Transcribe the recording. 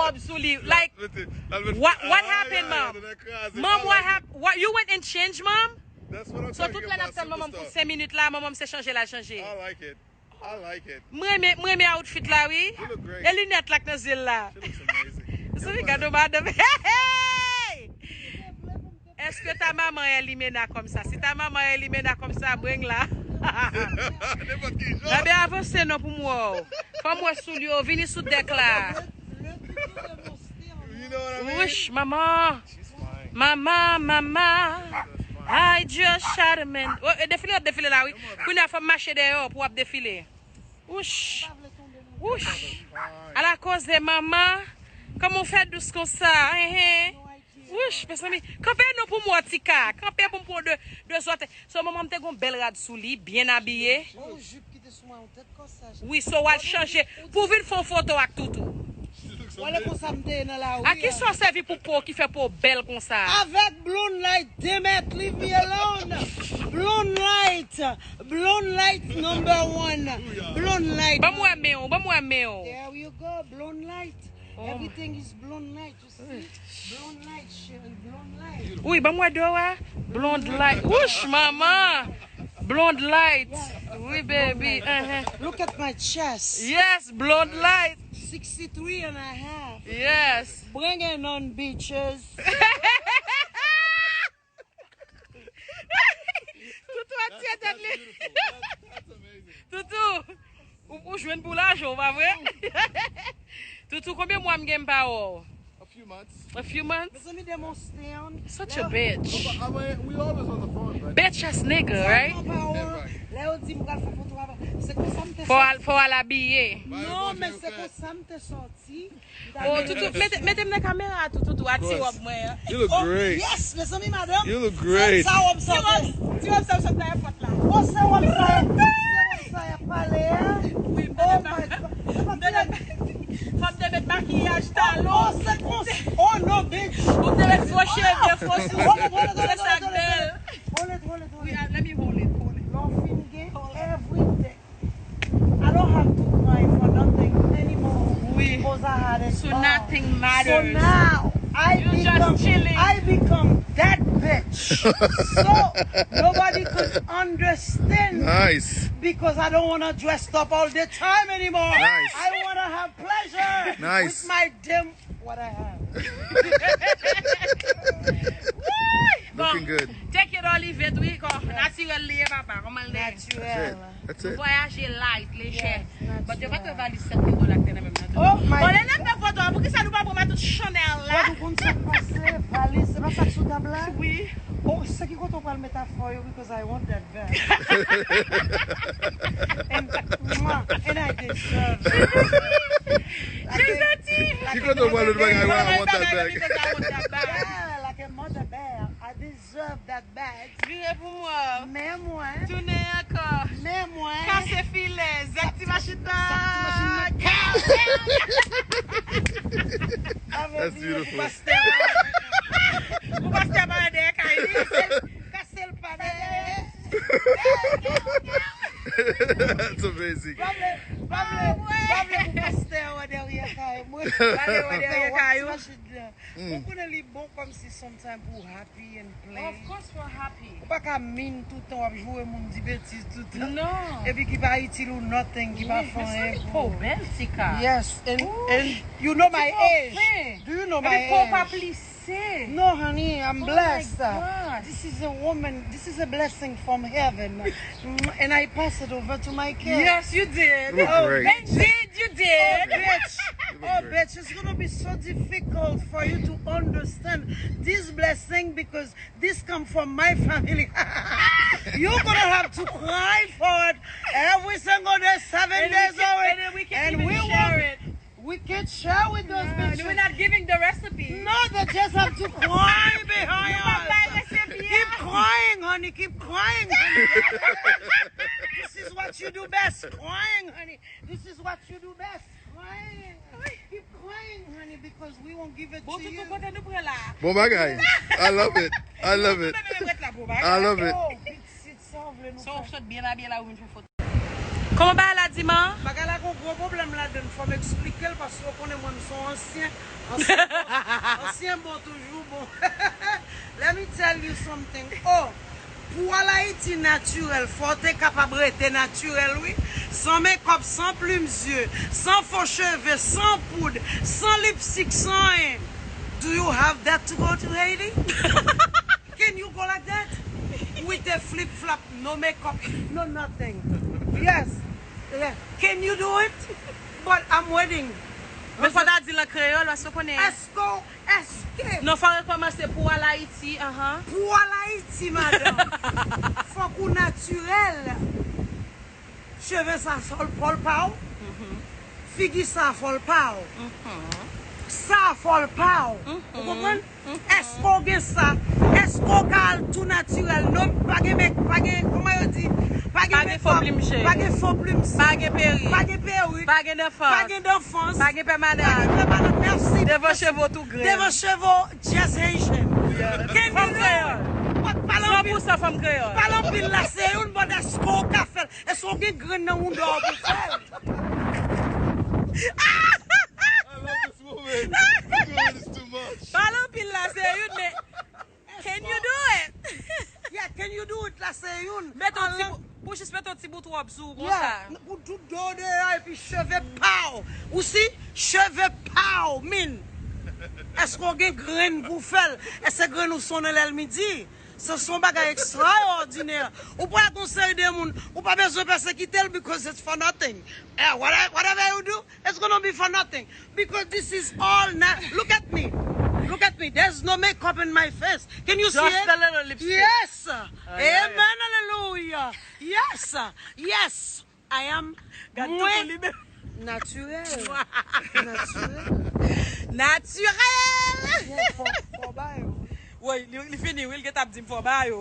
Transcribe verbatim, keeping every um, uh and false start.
Rob sou li. Like, what, what happened, mom? Mom, what happened? What, you went and changed, mom? So, tout lè n ap tann manman m pou senk minit la, manman m se chanje l al chanje. I like it. I like it. M renmen, m renmen outfit la, wi. You look great. E linèt la k nan zye l la. She looks amazing. Sou li, gade madanm. Hey, hey! Est-ce que ta maman est limena comme ça? Si ta maman est limena comme ça, bring la. Nenpòt ki jan. Ebyen, avanse non pou m wè w. Fò m wè soulye w. Vini sou dèk la. You know what I mean? Wouch, manman. Manman, manman. I just shot a man. Oh, e defile, w ap defile la, wi. Kounye a, fò m mache dèyè w pou w ap defile. Wouch. Wouch. Ala koze, manman. Kòman w fè dous konsa? Hen, hen. Wouch, mezanmi. Kanpe non pou mwen, Tika. Kanpe pou m pran de, de zòt. So, manman m te gon bèl rad sou li, byen abiye. Wi, so w al chanje pou w vin fè yon foto ak Toutou. Wale konsa m te ye nan lari. A ki sa w sèvi pou po ki fè po bèl konsa? Avèk Blonde Light, Demet, leave me alone. Blonde Light, Blonde Light number one. Blonde Light. Ban m wè men w, ban m wè men w. There you go, Blonde Light. Everything is Blonde Light, you see? Blonde Light, chérie, Blonde Light. Wi, ban m wè do a. Blonde Light. Wouch, manman. Blonde Light. Wi, baby. Uh-huh. Look at my chest. Yes, Blonde Light. Sixty-three and a half. Yes. Bring it on, bitches. Toutou atire tèt li. Toutou, ou, ou jwenn pou lajan, pa vre? Toutou, konbyen mwa m gen m pa wè w? A few months. A few months? Mezanmi, demonte yon. Such a bitch. But, but, but we always on the phone, but Bitch ass nigga, right? Lè yo di m pral fè foto avè, se konsa m te sòti. Fò al, fò al abiye. Non, men se konsa m te sòti. Oh, Toutou, mete, mete m nan kamera a, Toutou, a ti wòb mwen an. You look great. Yes, mezanmi, madanm. You look great. Sa wòb sa. Ti wòb, ti wòb sa, sa nan èpòt la. Oh, se wòb sa. Se wòb sa y ap pale a. Wi, oh my God. Fò m te met makiyaj talon. Oh, se konsa. Oh, no, bitch. Ou te met fo cheve, fo souri. Se sa k bèl. Hold it, hold it, hold it. Wi, let me hold it, hold it. Lè w fin gen everything. I don't have to cry for nothing anymore. Wi. Because I had it all. So nothing matters. So now, I become, I become that bitch. So nobody could understand. Nice. Because I don't wanna dress up all the time anymore. Nice. I wanna have pleasure with my damn what I have. Wouy! Bon, looking good. Take it or leave it, wi, kò natirèl li ye, papa, kòman l ye? Natirèl. That's it. Nou vwayaje light, lejè. But yo pa t wè valiz sèt mil dola k te nan men m nan tou. Oh my God. Bon, lè n ap fè foto a, poukisa nou pa pran tout Chanel la? Ou konn sa k pase, valiz, se pa sa k sou tab la? Wi. Oh, se ki kote w pral met afè w yo, because I want that bag. And, mwah, and I deserve it. Ki kote w pral met bagay, I want that bag. Yeah, like a mother bear. I deserve that bag. Vire pou mwen. Men mwen. Tounen ankò. Men mwen. Kase filè. Zèk ti machin nan. That's beautiful. Pou pastè pa dèyè kay li. Kase l pa dèyè. That's amazing. Pa vle, pa vle, pa vle pou pastè wè dèyè kay mwen. Pa vle wè dèyè kay ou. Ou konnen li bon kòmsi sometime pou happy and play. Of course we're happy. Ou pa ka mean tout tan w ap joure moun, di betiz tout tan. Non. Epi ki pa itil ou nothing, ki pa fè anyen pou ou. Bèl ti ka. Yes, and, and you know my age. Do you know my age? Epi po pa plise. No, honey, I'm blessed. Oh my God. This is a woman, this is a blessing from heaven. And I pass it over to my kids. Yes, you did. You look great. Indeed, you did. Oh, bitch. Oh, bitch, it's gonna be so difficult for you to understand this blessing because this come from my family. You're gonna have to cry for it every single day, seven days a week. And we can, and we can even share it. We can share with those bitches. We're not giving the recipe. No, they just have to cry behind us. Keep crying, honey. Keep crying, honey. This is what you do best. Crying, honey. This is what you do best. Crying. Keep crying, honey, because we won't give it to you. Bon, Toutou, kote nou pran la? Bon bagay. I love it. I love it. I love it. Oh, pitit, sa w vle nou fè? So, w sot byen abiye la, ou vin fè foto. Kòman bagay la, Dima? Bagay la gon gwo pwoblèm ladan l, fò m eksplike l paske w konnen mwen m se yon ansyen. Ansyen bon, ansyen bon toujou bon. Let me tell you something. Oh, pou al Ayiti natirèl, fò w te kapab rete natirèl wi. San mekòp, san plim zye, san fo cheve, san poud, san lipstik, san anyen. Do you have that to go to Haiti? Can you go like that? With a flip flop, no makeup, no nothing. Yes. Yeah. Can you do it? But I'm waiting. Men fò ta di l an kreyòl, paske w konnen. Èske, èske Non, fò rekòmanse pou al Ayiti, anhan. Pou al Ayiti, madanm, fòk ou natirèl. Cheve sa fò l pa w. Figi sa fò l pa w. Sa fò l pa w. Ou konprann? Èske w gen sa? Èske w ka al tou natirèl? Non, pa gen mek, pa gen, kòman yo di? Pa gen Pa gen fo mekòp, plim je. Pa gen fo plim je. Pa gen perik. Pa gen perik. Pa gen Pa danfans. Gen danfans. Pa gen Pa pèmanan. Gen pèmanan. Mèsi. Devan cheve w tou grenn. Devan cheve w, just Haitian. Can you Fanm do kreyòl. it? But pale San anpil, pou san fanm kreyòl. Pale anpil la se youn, but èske w ka fè l? Èske w gen grenn nan wounda w pou fè l? I love this woman. This woman is too much. Pale anpil la se youn, men can you do it? Yeah, can you do it la se youn? Mete yon ti Anlan- bou- pou jis mete yon ti bout wòb sou ou Yeah, konsa. Pou tout do deyò epi cheve pa w. Ou si cheve pa w, min. Èske w gen grenn pou fè l? Èske grenn ou sonnen lè l midi? Se son bagay ekstraòdinè. Ou pral gon seri de moun, ou pa bezwen pèsekite l because it's for nothing. Eh, whatever, whatever you do, it's gonna be for nothing. Because this is all na- look at me. Look at me. There's no makeup in my face. Can you see Just it? A little lipstick. Yes. Ay, ay. Amen. Hallelujah. Yes. Yes. I am Gad mwen toutou li menm. Naturel. Naturel. Naturel. Yeah, fò, fò ba yo. Woy, li, li fini, wi, li gen t ap di m fò ba yo.